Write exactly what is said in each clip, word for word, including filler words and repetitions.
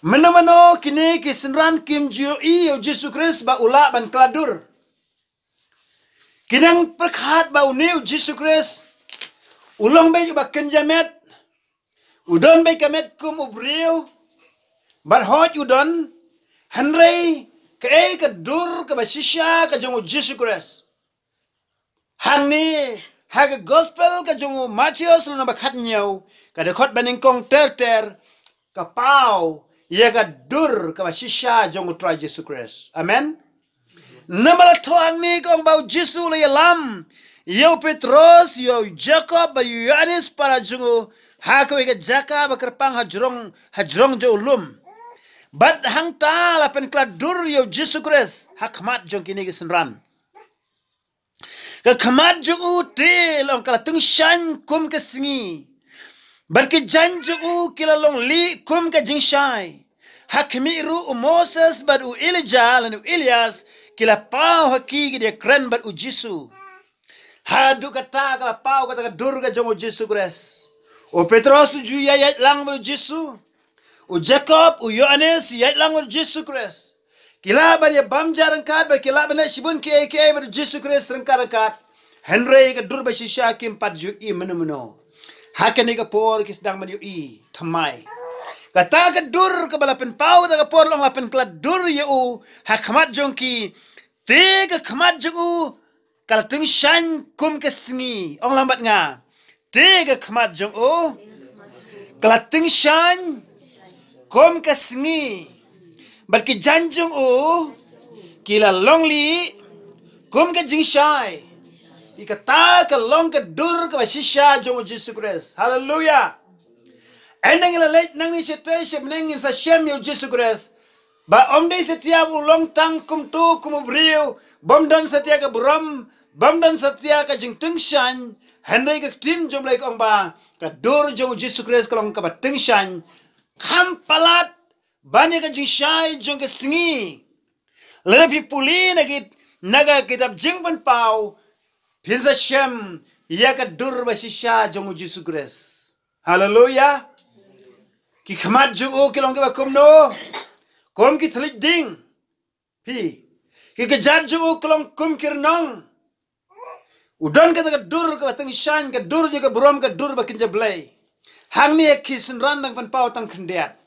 Mano mano kine ki synran kim ju ïohi ïa u Jisu Khrist ba u lah ban khlad dur. Ki nang pyrkhat ba une u Jisu Khrist u long beit uba kynja met, u don beit ka met kum u briew, bad hooid u don, hynrei kaei ka dur kaba shisha ka jong u Jisu Khrist. Hangne ha ka gospel ka jong u Mathaios lynnong ba khathynñiew, ka dkhot ba nyngkong ter ter, ka paw ïa ka dur kaba shisha jong u Trai Jisu Khrist. Amen. Namar la thoh hangne ka ong ba u Jisu u la ïalam ïa u Petros, ïa u Jakob bad ïa u Ïoannis para jong u ha kawei ka jaka ba kyrpang hajrong, hajrong jong u lum. Bad hangta la pynkhlad dur ïa u Jisu Khrist ha khmat jong kine ki synran. Ka khmat jong u te long ka la tyngshaiñ kum ka sngi, bad ki jaiñ jong u ki la long lieh kum ka jingshai. Ha khmih ruh u Moses bad u Elijah lane u Elias ki la paw ha ki, ki da kren bad u Jisu. Haduh katta ka la paw kata ka dur ka jong u Jisu Khrist. U Petros u ju ïaid lang bad u Jisu. U Jakob, u Ïoannis, u ïaid lang bad u Jisu Khrist. Ki lah ban ïa bam ja ryngkat, bad ki lah ban leh shibun kiei kiei bad u Jisu Khrist ryngkat ryngkat. Hynrei ka dur ba shisha kim pat ju ïohi mynno mynno. Ha kane ka por ki sdang ban ïohi thymmai. Kata ka dur kaba la pynpaw kata ka por long la pynkhlad dur ïa u ha khmat jong ki. Te ka khmat jong u ka la tyngshaiñ kum ka sngi. Ong lang bad nga. Te ka khmat jong u ka la tyngshaiñ kum ka sngi, bad ki jaiñ jong u ki la long lieh kum ka jingshai. Kata ka long ka dur kaba shisha jong u Jisu Khrist. Haleluya. Ynda ngi la leit nangne shatei sha bneng ngin sa shem ïa u Jisu Khrist. Ba ym dei satia u long tang kumto kum u briew, bym don satia ka burom, bym don satia ka jingtyngshaiñ, hynrei ka ktien jong u Blei ka ong ba ka dur jong u Jisu Khrist ka long kaba tyngshaiñ. Kham palat ban ïa ka jingshai jong ka sngi. Lada phi pule na ki, na ka kitab Jingpynpaw, phin sa shem ïa ka dur ba shisha jong u Jisu Khrist. Haleluya. Ki khmat jong u ki long kiba kumno? Kum ki thylliej ding. Phi. Ki kjat jong u ki long kum ki rnong. U don kata ka dur kaba tyngshaiñ, ka dur jong ka burom, ka dur ba kynja Blei. Hangne ki synran dang pynpaw tang khyndiat.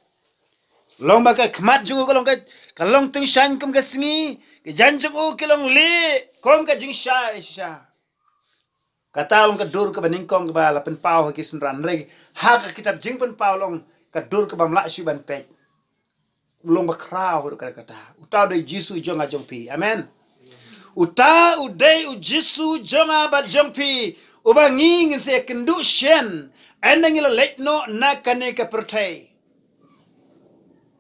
Long ba ka khmat jong u ka long ka, ka long tyngshaiñ kum ka sngi, ki jaiñ jong u ki long lieh kum ka jingshai shisha. Kata long ka dur kaba nyngkong kaba la pynpaw ha ki synran, hynrei ha ka kitab Jingpynpaw long ka dur kaba ym lah shuh ban peit. Long ba khraw ruh ka kata. Uta u dei u Jisu jong nga jong phi. Amen. Uta u dei u Jisu jong nga bad jong phi, uba ngi ngin sa ïakynduh shen ynda ngi la leit noh na kane ka pyrthei.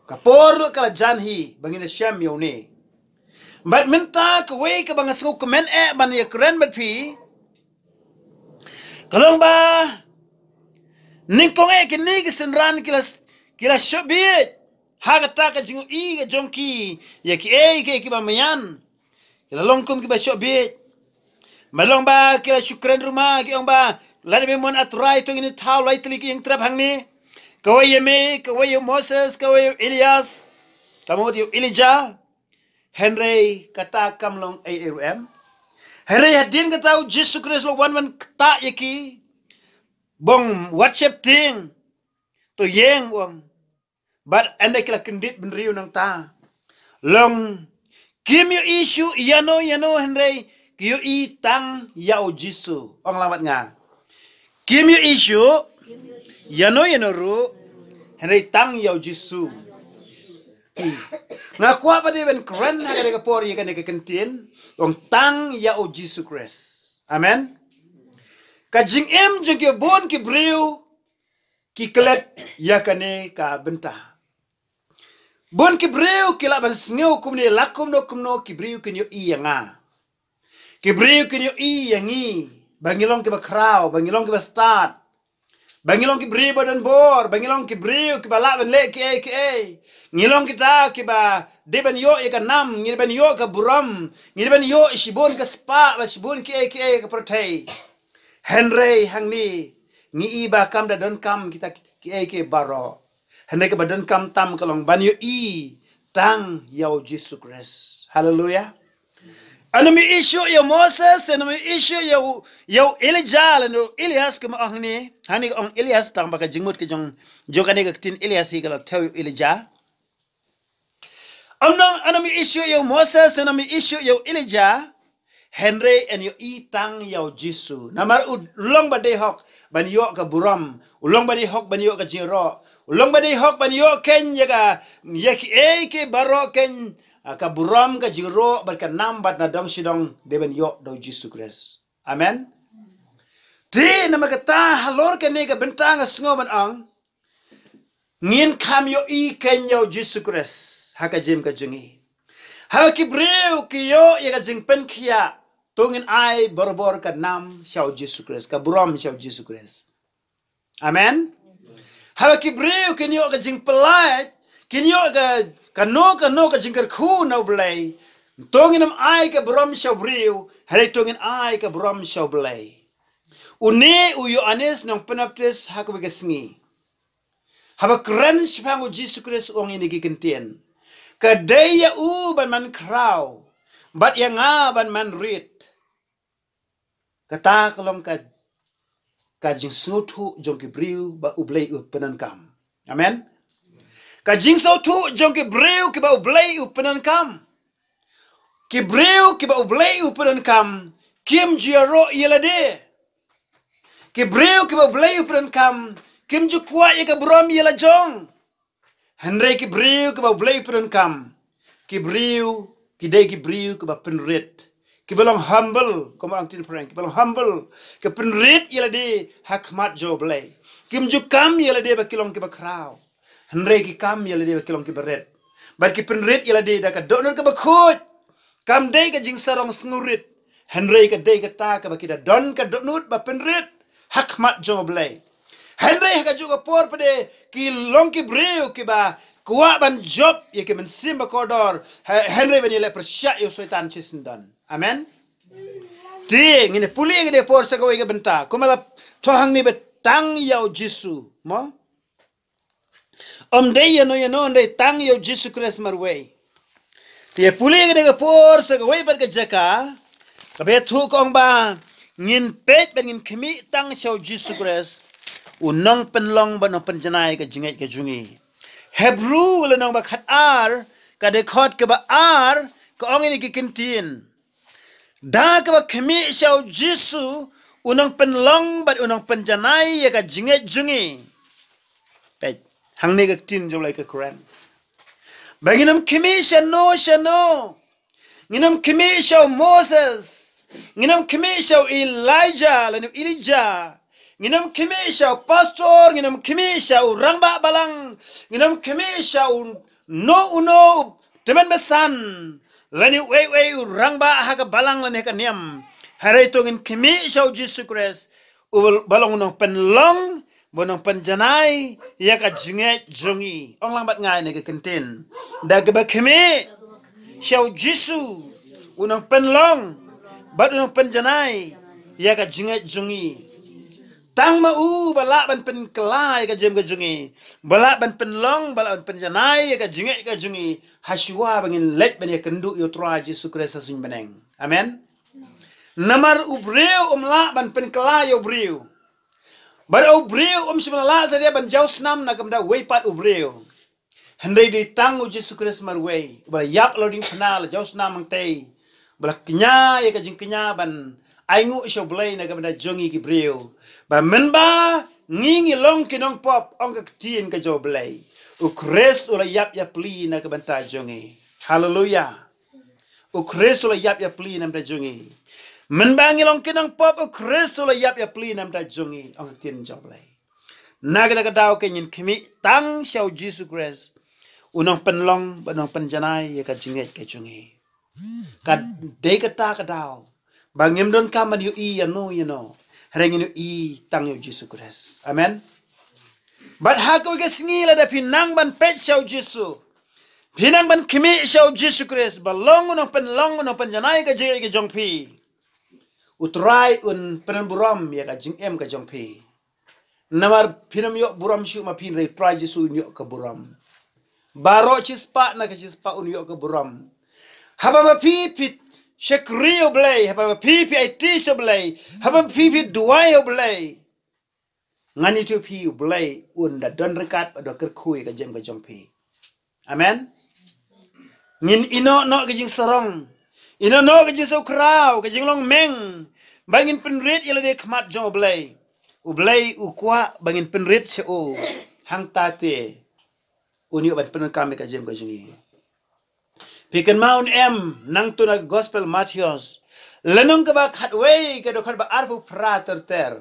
Ka por ruh ka la jan hi ba ngin ïashem ïa une. Bad mynta kawei kaba nga sngewkmen eh ban ïakren bad phi, ka long ba nyngkong eh kine ki synran ki la, ki la shoh bieit ha kata ka jingïohi ka jong ki ïa kiei kiei kiba maïan. Ki la long kum kiba shoh bieit. Ba long ba ki la shu kren ruma, ki ong ba, lada me mon, A Trai, to ngin ïa thaw lai tylli ki ïingtrep hangne. Kawei ïa me, kawei ïa u Moses, kawei ïa u Elias, ka mut ïa u Elijah. Hynrei kata kam long ei ei ruh em. Hynrei hadien kata u Jisu Khrist u la wan ban ktah ïa ki. Ba ong, wat sheptieng, to ïeng, u ong. Bad ynda ki la kyndit bynriew nangta, long, kim ïohi shuh ïano ïano, hynrei ki ïohi tang ïa u Jisu. Ong lang bad nga. Kim ïohi shuh ïano ïano ruh, hynrei tang ïa u Jisu. Nga kwah pat de ban kren ha kane ka por ïa kane ka kyntien, long tang ïa u Jisu Khrist. Amen. Ka jingim jong ki bun ki briew ki klet ïa kane ka bynta. Bun ki briew ki lah ban sngew kumne, la kumno kumno ki briew kin ïohi ïa nga. Ki briew kin ïohi ïa ngi ba ngi long kiba khraw, ba ngi long kiba stad, ba ngi long ki briew ba don bor, ba ngi long ki briew kiba lah ban leh kiei kiei. Ngi long kita kiba dei ban ïoh ïa ka nam, ngi dei ban ïoh ka burom, ngi dei ban ïoh shibun ka spah bad shibun kiei kiei ka pyrthei. Hynrei hangne ngi i ba kam da donkam kita kiei kiei baroh. Hynrei kaba donkam tam ka long ban ïohi tang ïa u Jisu Khrist. Haleluya. Ynnym ïohi shuh ïa u Moses, ynnym ïohi shuh ïa u, ïa u Elijah, lane u Elias, kumba ong hangne, hangne ka ong Elias tang ba ka jingmut ka jong, jong kane ka ktien Elias hi ka la thew ïa u Elijah. Ynnym, ynnym ïohi shuh ïa u Moses, ynnym ïohi shuh ïa u Elijah, hynrei yn ïohi tang ïa u Jisu. Namar u long ba dei hok ban ïoh ka burom, u long ba dei hok ban ïoh ka jingïaroh, u long ba dei hok ban ïoh keiñ ïa ka, ïa kiei kiei baroh keiñ, ah, ka burom, ka jingïaroh bad ka nam bad na dong shi dong dei ban ïoh da u Jisu Khrist. Amen. Te namar kata halor kane ka bynta nga sngew ban ong, ngin kham ïohi keiñ ïa u Jisu Khrist ha ka jingim ka jong ngi. Haba ki briew ki ïoh ïa ka jingpynkhiah, to ngin ai barabor ka nam sha u Jisu Khrist, ka burom sha u Jisu Khrist. Amen. Haba ki briew kin ïoh ka jingpyllait, kin ïoh ka, kano kano ka jingkyrkhu na u Blei, to ngin ym ai ka burom sha u briew, hynrei to ngin ai ka burom sha u Blei. Une u Ïoannis Nongpynbaptis ha kawei ka sngi, haba kren shaphang u Jisu Khrist, u ong ïa kine ki kyntien: Ka dei ïa u ban man khraw, bad ïa nga ban man rit. Kata ka long ka, ka jingsngewthuh jong ki briew ba u Blei u pyndonkam. Amen. Ka jingsngewthuh jong ki briew kiba u Blei u pyndonkam. Ki briew kiba u Blei u pyndonkam kim ju ïaroh ïa lade. Ki briew kiba u Blei u pyndonkam kim ju kwah ïa ka burom ïa la jong. Hynrei ki briew kiba u Blei u pyndonkam, ki briew, ki dei ki briew kiba pynrit, kiba long humble, kumba ong ktien phareng, kiba long humble, ki pynrit ïa lade ha khmat jong u Blei. Kim ju kam ïa lade ba ki long kiba khraw, hynrei ki kam ïa lade ba ki long kiba rit. Bad ki pynrit ïa lade da ka dohnud kaba khuid. Kam dei ka jingsarong sngewrit, hynrei ka dei kata kaba ki da don ka dohnud ba pynrit ha khmat jong u Blei. Hynrei ha kajuh ka por pat de ki long ki briew kiba kwah ban jop ïa ki mynsiem ba kordor, hy-, hynrei ban ïaleh pyrshah ïa u Soitan shisyndon. Amen. Te ngin ïa pule ïa kane ka por sa kawei ka bynta, kumba la thoh hangne, ba tang ïa u Jisu, mo? Ym dei ïano ïano, hynrei tang ïa u Jisu Khrist marwei. Te ïa pule ïa kane ka por sa kawei pat ka jaka, kaba ïathuh ka ong ba ngin peit bad ngin khmih tang sha u Jisu Khrist, u nongpynlong bad nongpynjanai ka jingngeit ka jong ngi. Hebru lynnong ba khatar, ka dkhot kaba ar, ka ong ïa kine ki kyntien: Da kaba khmih sha u Jisu, u nongpynlong bad u nongpynjanai ïa ka jingngeit jong ngi. Peit, hangne ka ktien jong u Blei ka kren ba ngin ym khmih shano shano. Ngin ym khmih sha u Moses, ngin ym khmih sha u Elijah lane u Elijah, ngin ym khmih sha u pastor, ngin ym khmih sha u rangbah balang, ngin ym khmih sha uno uno u tymmen basan lane uwei uwei u rangbah ha ka balang lane ha ka niam. Hynrei to ngin khmih sha u Jisu Khrist, uba long u nongpynlong bad u nongpynjanai ïa ka jingngeit jong ngi. Ong lang bad nga ïa kane ka kyntien: Da kaba khmih sha u Jisu, u nongpynlong bad u nongpynjanai ïa ka jingngeit jong ngi. Tang ma u ba lah ban pynkylla ïa ka jingim ka jong ngi, ba lah ban pynlong, ba lah ban pynjanai ïa ka jingngeit ka jong ngi, hashwa ba ngin leit ban ïakynduh ïa u Trai Jisu Khrist ha suiñ bneng. Amen. Namar u briew um lah ban pynkylla ïa u briew. Bad u briew um shym la lah satia ban jaw snam na ka bynta uwei pat u briew. Hynrei dei tang u Jisu Khrist marwei, uba la ïap ha la u diengphna, la jaw snam hangtei, ba la kñia ïa ka jingkñia ban ainguh sha u Blei na ka bynta jong ngi ki briew, ba mynba ngi ngi long ki nongpop, ong ka ktien ka jong u Blei, u Khrist u la ïap ïapli na ka bynta jong ngi. Haleluya. U Khrist u la ïap ïapli na ka bynta jong ngi. Mynba ngi long ki nongpop, u Khrist u la ïap ïapli na ka bynta jong ngi, ong ka ktien jong u Blei. Na kata ka daw ka ngin khmih tang sha u Jisu Khrist, u nongpynlong bad u nongpynjanai ïa ka jingngeit ka jong ngi. Ka dei kata ka daw ba ngim donkam ban ïohi ïano ïano, hynrei ngin ïohi tang ïa u Jisu Khrist. Amen. Bad ha kawei ka sngi lada phi nang ban peit sha u Jisu, phi nang ban khmih sha u Jisu Khrist, ba long u nongpynlong, u nongpynjanai ka jingngeit ka jong phi, u Trai un pynburom ïa ka jingim ka jong phi. Namar phin ym ïoh burom shuh ma phi, hynrei Trai Jisu un ïoh ka burom. Baroh shispah na ka shispah un ïoh ka burom. Haba ma phi phi shakri ïa U Blei, haba ma phi phi aiti sha U Blei, haba ma phi phi duwai ïa U Blei, ngan ïathuh ïa phi, U Blei un da don ryngkat bad da kyrkhu ïa ka jem ka jong phi. Amen. Ngin ïehnoh noh ka jingsarong, ïehnoh noh ka jingsngewkhraw, ka jinglong meng, ba ngin pynrit ïa lade ha khmat jong U Blei. U Blei u kwah ba ngin pynrit sha u. Hangta te un ïoh ban pyndonkam ïa ka jem ka jong ngi. Phi kynmaw ne em, nangta na Gospel Mathaios, lynnong kaba khatwei, ka dkhot ba arphew phra ter ter,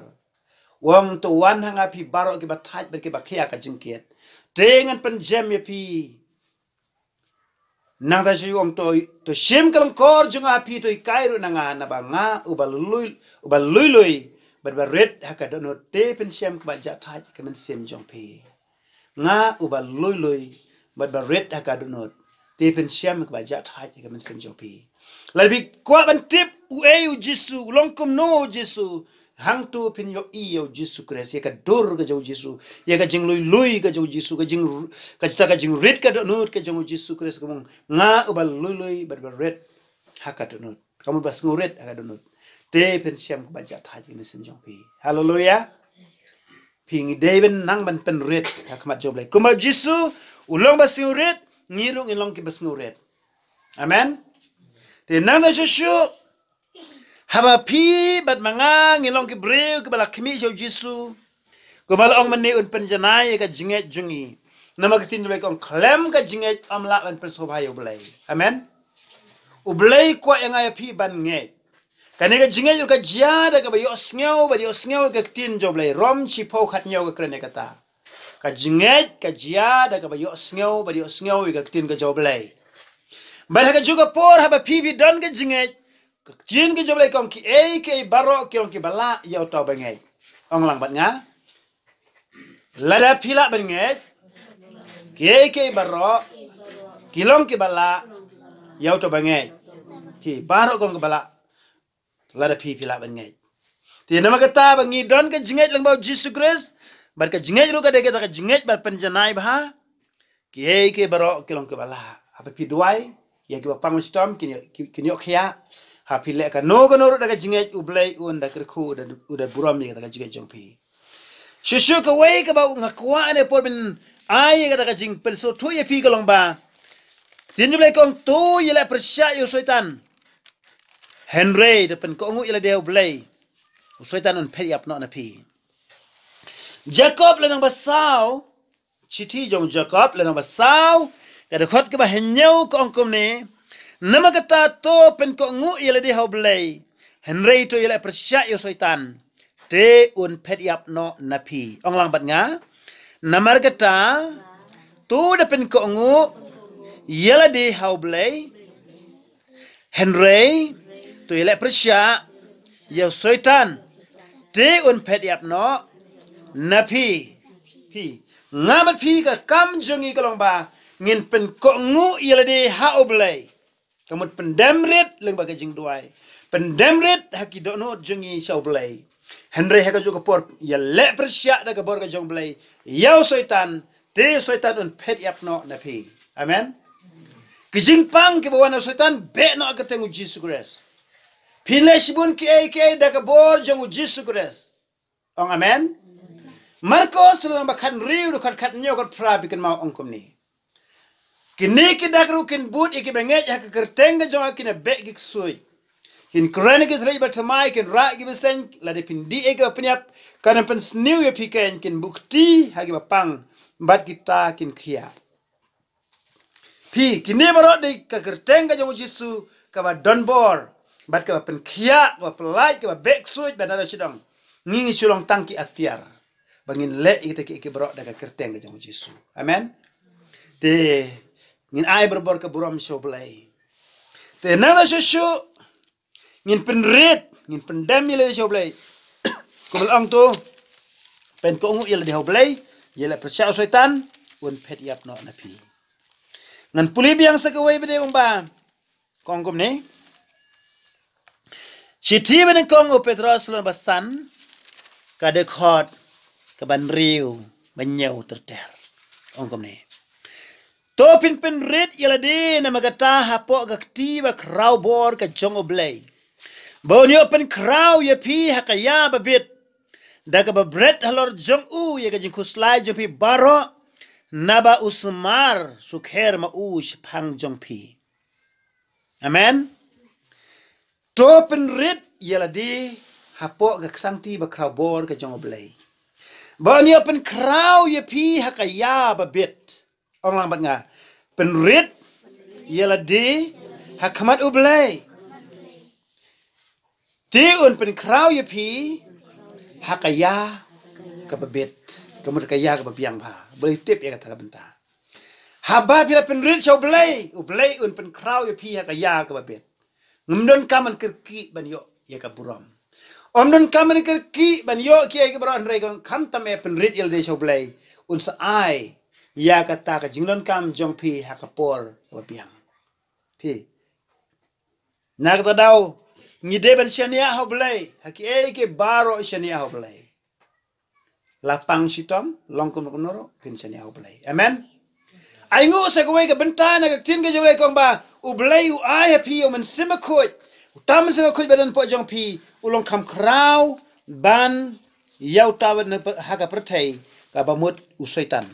u ong, to wan ha nga phi baroh kiba thait bad kiba khia ka jingkit, te ngan pynjem ïa phi. Nangta shu ong, to, to shim ka lyngkor jong nga ha phi, to hikai ruh na nga, naba nga uba lui, uba lui lui bad ba rit ha ka dohnud, te pynshem kaba jah thait ha ka mynsiem jong phi. Nga uba lui lui bad ba rit ha ka dohnud, te pynshem kaba jah thait ha ka mynsiem jong phi. Lada phi kwah ban tip uei U Jisu, u long kumno U Jisu, hangto phin ïohi ïa U Jisu Khrist, ïa ka dur ka jong U Jisu, ïa ka jinglui lui ka jong U Jisu, ka jing, ka jita ka jingrit ka dohnud ka jong U Jisu Khrist, ka mut nga uba lui lui bad ba rit ha ka dohnud. Ka mut ba sngewrit ha ka dohnud, te phin shem kaba jah thait ha ka mynsiem jong phi. Haleluya. Phi, ngi dei ban nang ban pynrit ha khmat jong U Blei. Kumba U Jisu u long ba sngewrit, ngi ruh ngin long kiba sngewrit. Amen. Te nangta shuh shuh, haba phi bad ma nga ngi long ki briew kiba la khmih sha U Jisu, kumba la ong mynne, un pynjanai ïa ka jingngeit jong ngi. Namar ka ktien U Blei ka ong, khlem ka jingngeit ym lah ban pynsngewbha ïa U Blei. Amen. U Blei u kwah ïa nga ïa phi ban ngeit. Kane ka jingngeit ruh ka jia da kaba ïohsngew, bad ïohsngew ïa ka ktien jong U Blei. Rom shiphew khathynñiew ka kren ïa kata. Ka jingngeit ka jia da kaba ïohsngew, bad ïohsngew ïa ka ktien ka jong U Blei. Bad ha kajuh ka por, haba phi phi don ka jingngeit, ka ktien ka jong U Blei ka ong, kiei kiei baroh ki long kiba lah ïa uta uba ngeit. Ong lang bad nga. Lada phi lah ban ngeit, kiei kiei baroh ki long kiba lah ïa uta uba ngeit. Phi baroh ki long kiba lah, lada phi phi lah ban ngeit. Te namar kata ba ngi don ka jingngeit lyngba U Jisu Khrist, bad ka jingngeit ruh ka dei kata ka jingngeit ba pynjanai bha. Kiei kiei baroh ki long kiba lah. Haba phi duwai ïa kiba pang shitom, kin ïoh, kin, kin ïoh khia. Haba phi leh kano kano ruh da ka jingngeit, U Blei un da kyrkhu, u da, u da burom ïa kata ka jingngeit jong phi. Shuh shuh, kawei kaba nga kwah ha kane ka por ban ai ïa kata ka jingpynsngewthuh ïa phi ka long ba, ka ktien U Blei ka ong, to ïaleh pyrshah ïa u Soitan, hynrei to pynkohnguh ïa lade ha U Blei, u Soitan un phet ïap noh na phi. Jakob lynnong ba saw, shithi jong u Jakob lynnong ba saw, ka dkhot kaba hynñiew ka ong kumne, namar kata to pynkohnguh ïa lade ha U Blei, hynrei to ïaleh pyrshah ïa u Soitan, te un phet ïap noh na phi. Ong lang bad nga. Namar kata to da pynkohnguh ïa lade ha U Blei, hynrei to ïaleh pyrshah ïa u Soitan, te un phet ïap noh na phi. Phi, nga bad phi, ka kam jong ngi ka long ba ngin pynkohnguh ïa lade ha U Blei. Ka mut pyndem rit lyngba ka jingduwai, pyndem rit ha ki dohnud jong ngi sha U Blei. Hynrei ha kajuh ka por ïaleh pyrshah da ka bor ka jong U Blei ïa u Soitan, te u Soitan un phet ïap noh na phi. Amen. Ki jingpang kiba wan na u Soitan, beh noh ha ka kyrteng U Jisu Khrist. Phin leh shibun kiei kiei da ka bor jong U Jisu Khrist. Ong amen. Markos lynnong ba khathynriew, dkhot khathynñiew, khatphra, phi kynmaw, ong kumne, kine ki dak ruh kin bud ïa kiba ngeit ha ka kyrteng ka jong nga, kin ïabeh ki ksuid, kin kren ïa ki thylliej bathymmai, kin rah ïa ki bseiñ, lada phin dih ïa kiba pynïap, kan ym pynsniew ïa phi keiñ, kin buh kti ha kiba pang, bad kita kin khia. Phi, kine baroh dei ka kyrteng ka jong U Jisu kaba don bor, bad kaba pynkhiah, kaba pyllait, kaba beh ksuid, bad nada shu dang. Ngi ngi shu long tang ki atiar ba ngin leh ïa kita kiei kiei baroh da ka kyrteng ka jong U Jisu. Amen. Te ngin ai barabor ka burom sha U Blei. Te nangta shuh shuh ngin pynrit, ngin pyndem ïa lade sha U Blei. Kumba la ong, to pynkohnguh ïa lade ha U Blei, ïaleh pyrshah u Soitan, un phet ïap noh na phi. Ngan pule biang sa kawei pat de, ong ba, ka ong kumne, shithi banyngkong u Petros lynnong ba san, ka dkhot ka ban riew ba ñiew ter ter. Ong kumne. To phin pynrit ïa lade namar kata hapoh ka kti ba khraw bor ka jong U Blei, ba un ïoh pynkhraw ïa phi ha ka ïa ba bit, da kaba bret halor jong u ïa ka jingkhuslai jong phi baroh, naba u sumar sukher ma u shaphang jong phi. Amen. To pynrit ïa lade hapoh ka ksangti ba khraw bor ka jong U Blei, ba un ïoh pynkhraw ïa phi ha ka ïa ba bit. Ong lang bad nga. Pynrit ïa lade ha khmat U Blei, te un pynkhraw ïa phi ha ka ïa ka ba bit, ka mut ka ïa ka ba biang bha. U Blei u tip ïa kata ka bynta. Haba phi la pynrit sha U Blei, U Blei un pynkhraw ïa phi ha ka ïa ka ba bit. Ngam donkam ban kyrkieh ban ïoh ïa ka burom. Ym donkam ban kyrkieh ban ïoh kiei kiei baroh, hynrei khamtam me pynrit ïa lade sha U Blei, un sa ai ïa kata ka jingdonkam jong phi ha ka por ba biang. Phi, na kata daw ngi dei ban shaniah ha U Blei ha kiei kiei baroh, shaniah ha U Blei. La pang shitom, long kumno kumno ruh, phin shaniah ha U Blei. Amen. Ai nguh sa kawei ka bynta na ka ktien ka jong U Blei, ka ong ba U Blei u ai ha phi ïa U Mynsiem Bakhuid. Uta U Mynsiem Bakhuid ba don hapoh jong phi u long kham khraw ban ïa uta ba don ha ka pyrthei, kaba mut u Soitan.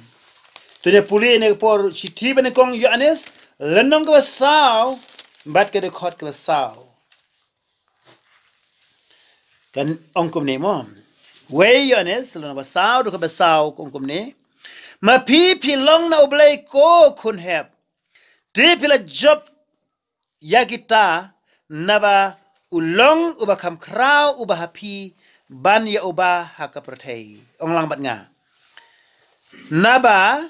To ngin pule na ka por shithi ba nyngkong Ïoannis, lynnong kaba saw bad ka dkhot kaba saw. Kan ong kumne mo. Wei Ïoannis lynnong ba saw, dkhot ba saw, ka ong kumne. Ma phi phi long na U Blei ko khun hep, te phi la jop ïa kita, naba u long uba kham khraw uba ha phi ban ïa uba ha ka pyrthei. Ong lang bad nga. Naba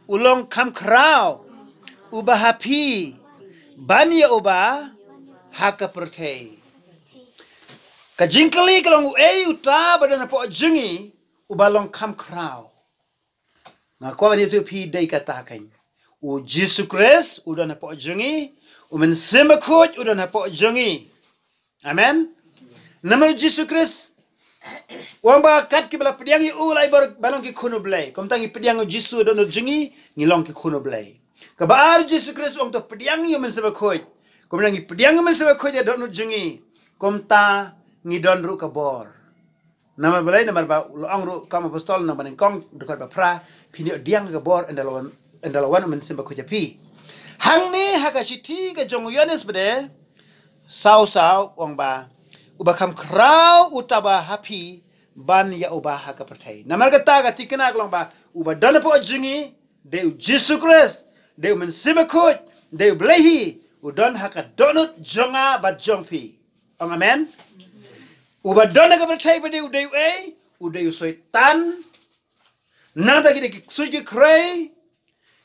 u long kham khraw uba ha phi ban ïa uba ha ka pyrthei. Ka jingkylli ka long, uei uta ba don hapoh jong ngi uba long kham khraw? Nga kwah ban ïathuh ïa phi dei kata kein. U Jisu Khrist u don hapoh jong ngi, U Mynsiem Bakhuid u don hapoh jong ngi. Amen. Namar U Jisu Khrist u ong ba kat kiba la pdiang ïa u la i bor ba long ki khun U Blei. Kumta ngi pdiang U Jisu don jong ngi, ngi long ki khun U Blei. Kaba ar, U Jisu Khrist u ong to pdiang ïa U Mynsiem Bakhuid. Kumta ngi pdiang ïa U Mynsiem Bakhuid ïa don jong ngi. Kumta ngi don ruh ka bor. Namar balei? Namar ba la ong ruh kam apostol, namar nyngkong dkhot ba phra, phin ïoh pdiang ka bor ynda la wan, ynda la wan U Mynsiem Bakhuid ha phi. Hangne ha ka shithi ka jong u Ïoannis bad saw saw u ong ba uba kham khraw uta ba ha phi ban ïa uba ha ka pyrthei. Namar kata ka thikna ka long ba uba don hapoh jong ngi dei U Jisu Khrist, dei U Mynsiem Bakhuid, dei U Blei hi u don ha ka dohnud jong nga bad jong phi. Ong amen. Uba don ha ka pyrthei ba dei u dei uei? U dei u Soitan. Nangta ki dei ki ksuid ki khrei,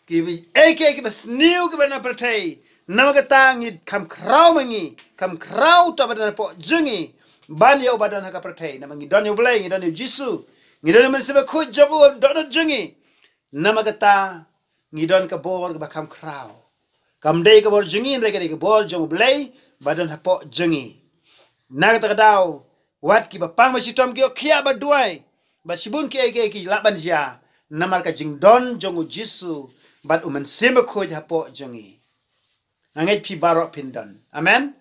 kiba ei kiei, kiba sniew, kiba na pyrthei. Namar kata ngi kham khraw ma ngi, kham khraw uta ba don hapoh jong ngi ban ïa uba don ha ka pyrthei. Namar ngi don ïa U Blei, ngi don ïa U Jisu, ngi don ïa U Mynsiem Bakhuid jong u dohnud jong ngi. Namar kata ngi don ka bor kaba kham khraw. Kam dei ka bor jong ngi, hynrei ka dei ka bor jong U Blei ba don hapoh jong ngi. Na kata ka daw wat kiba pang ba shitom ki ïoh khiah ba duwai, ba shibun kiei kiei ki lah ban jia namar ka jingdon jong U Jisu bad U Mynsiem Bakhuid hapoh jong ngi. Nga ngeit phi baroh phin don. Amen.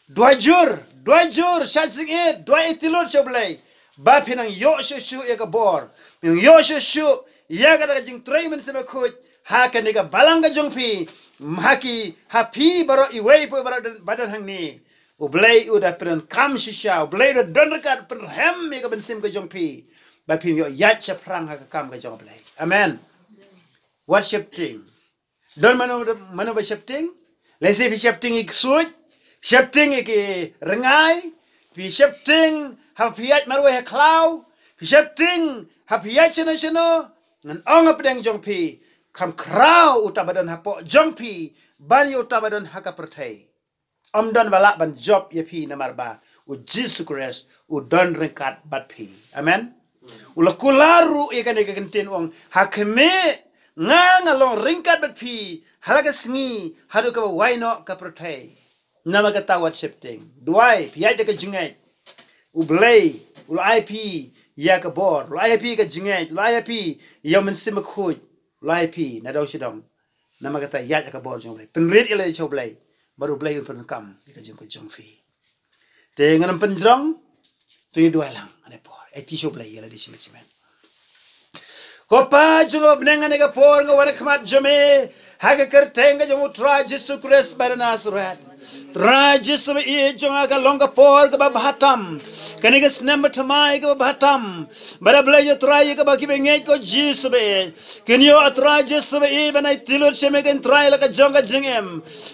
Duwai jur, duwai jur, shah jingit, duwai ïa U Blei ba phin nang ïoh shuh shuh ïa ka bor, phin nang ïoh shuh shuh ïa ka da ka jingtrei Mynsiem Bakhuid ha kane ka balang ka jong phi, ha ki, ha phi baroh, iwei pa iwei baroh ba don hangne. U Blei u da pyndonkam shisha, U Blei u da don ryngkat pynrhem ïa ka mynsiem ka jong phi ba phin ïoh ïaid shaphrang ha ka kam ka jong U Blei. Amen. Wat sheptieng. Don mano, mano ba sheptieng? Lehse phi sheptieng ïa ki ksuid, sheptieng ïa ki rngai, phi sheptieng haba phi ïaid marwei ha khlaw, phi sheptieng haba phi ïaid shano shano. Ngan ong ha pdeng jong phi, kham khraw uta ba don hapoh jong phi ban ïa uta ba don ha ka pyrthei. Ym don ba lah ban jop ïa phi namar ba U Jisu Khrist u don ryngkat bad phi. Amen. U la kular ruh ïa kane ka kyntien, u ong, ha khmih, nga nga long ryngkat bad phi ha la ka sngi haduh kaba wai noh ka pyrthei. Namar kata wat sheptieng. Duwai, phi ïaid da ka jingngeit. U Blei u la ai phi ïa ka bor, u la ai ïa phi ka jingngeit, u la ai ïa phi ïa u Mynsiem Bakhuid, u la ai ïa phi na dong shi dong. Namar kata ïaid ïa ka bor jong u Blei, pynrit ïa lade sha u Blei, bad u Blei un pynkam ïa ka jingim ka jong phi. Te ngan ym pynjrong, to ngin duwai lang ha kane ka por. Aiti sha u Blei ïa lade shimet shimet. Ko Pa jong nga ba ha bneng, ha kane ka por nga wan ha khmat jong me ha ka kyrteng ka jong u Trai Jisu Khrist ba na Nasareth. Trai Jisu ba ïeit jong nga, ka long ka por kaba bha tam, kane ka snem ba thymmai kaba bha tam, bad A Blei jong nga Trai, ïa kaba ki bangeit ko Jisu ba ïeit kin ïoh, A Trai Jisu ba ïeit, ban aiti lut sha me ko Trai ïa la ka jong ka jingim.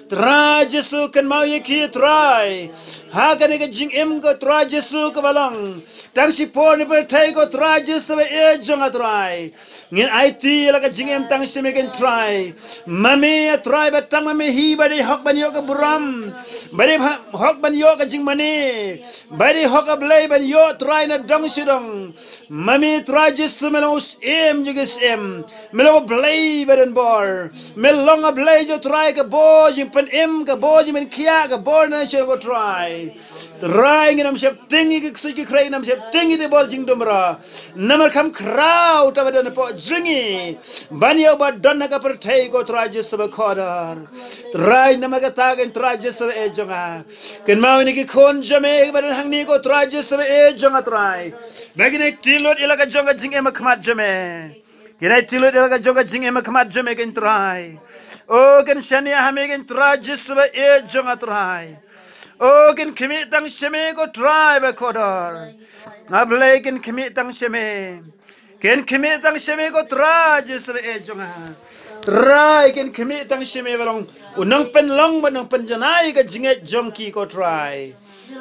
Trai Jisu, kynmaw ïa ki Trai ha kane ka jingim ko Trai Jisu kaba long tang shipor ne pyrthei ko Trai Jisu ba ïeit jong nga Trai. Ngin aiti ïa la ka jingim tang sha me ko Trai. Ma me A Trai ba tang ma me hi ba dei hok ban ïoh ka burom, ba dei ha-, hok ban ïoh ka jingmane, ba dei hok A Blei ban ïoh Trai na dong shi dong. Ma me Trai Jisu me long u Syiem jong ki syiem, me long U Blei ba don bor, me long A Blei jong Trai ka bor jingpynim, ka bor jingpynkhiah, ka bor na shi dong ko Trai. Trai ngin ym sheptieng ïa ki ksuid ki khrei, ngin ym sheptieng ïa ki bor jingdum bra. Namar kham khraw ta ba don hapoh jong ngi ban ïa u ba don ha ka pyrthei ko Trai Jisu ba kordor. Trai namar kata ko Trai Jisu ba ïeit jong nga, kynmaw ïa ki khun jong me ba don hangne ko Trai Jisu ba ïeit jong nga Trai, ba kin aiti lut ïa la ka jong ka jingim ha khmat jong me. Kin aiti lut ïa la ka jong ka jingim ha khmat jong me ko Trai. O kin shaniah ha me ko Trai Jisu ba ïeit jong nga Trai. O kin khmih tang sha me ko Trai ba kordor. A Blei kin khmih tang sha me. Kin khmih tang sha me ko Trai Jisu ba ïeit jong nga. Trai kin khmih tang sha me ba long u nongpynlong bad nongpynjanai ka jingngeit jong ki ko Trai.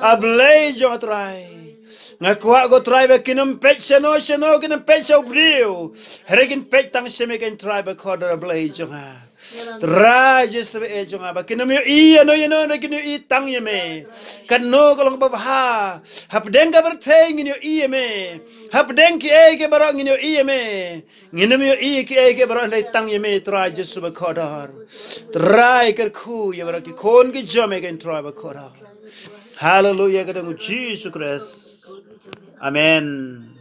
A Blei jong nga Trai, nga kwah ko Trai ba kin ym peit shano shano, kin ym peit sha u briew, hynrei kin peit tang sha me ko Trai ba kordor A Blei jong nga. Trai Jisu ba ïeit jong nga, ba kin ym ïohi ïano ïano, hynrei kin ïohi tang ïa me. Katno ka long ba bha, hapdeng ka pyrthei ngin ïohi ïa me, hapdeng kiei kiei baroh ngin ïohi ïa me. Ngin ym ïohi kiei kiei baroh hynrei tang ïa me Trai Jisu ba kordor. Trai kyrkhu ïa baroh ki khun ki jong me ko Trai ba kordor. Haleluia, ka kyrteng u Jisu Khrist. Amen.